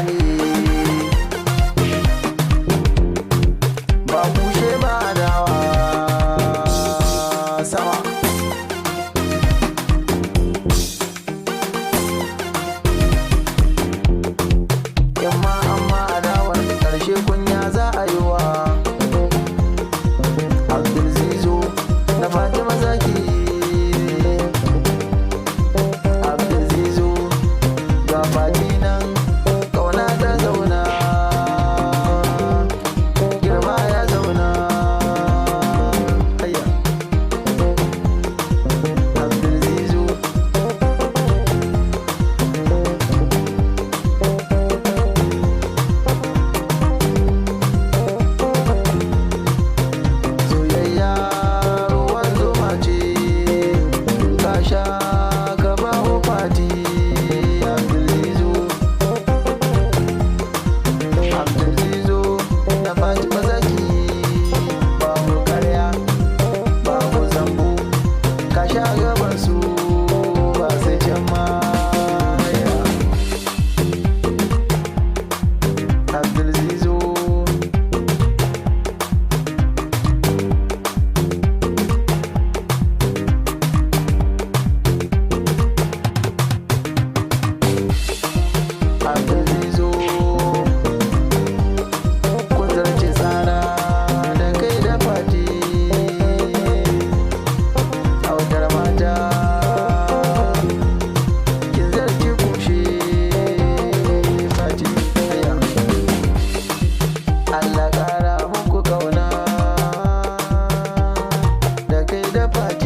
ne. Ba kushe ba dawa sama. Yamma amma adawar karshe kunya za a yi wa Abdul Zizo na Fatima Zaki. Abdul Zizo, ga Fati nan, kauna ta zauna, girma ya zauna. Hayya. Abdul Zizo. Soyayya ruwan zuma ce, in ka sha ka ba wa Fati. Abdul Zizo, Abdul Zizo na Fatima Zaki, babu karya, babu zambo, ka sha gaban su ba sai can ma. Abdul Zizo. Abdul Zizo, kun zarce tsara da kai da Fati, autar mata, kin zarce kushe, Fati. Aya. Allah ƙara muku kauna da kai da Fati.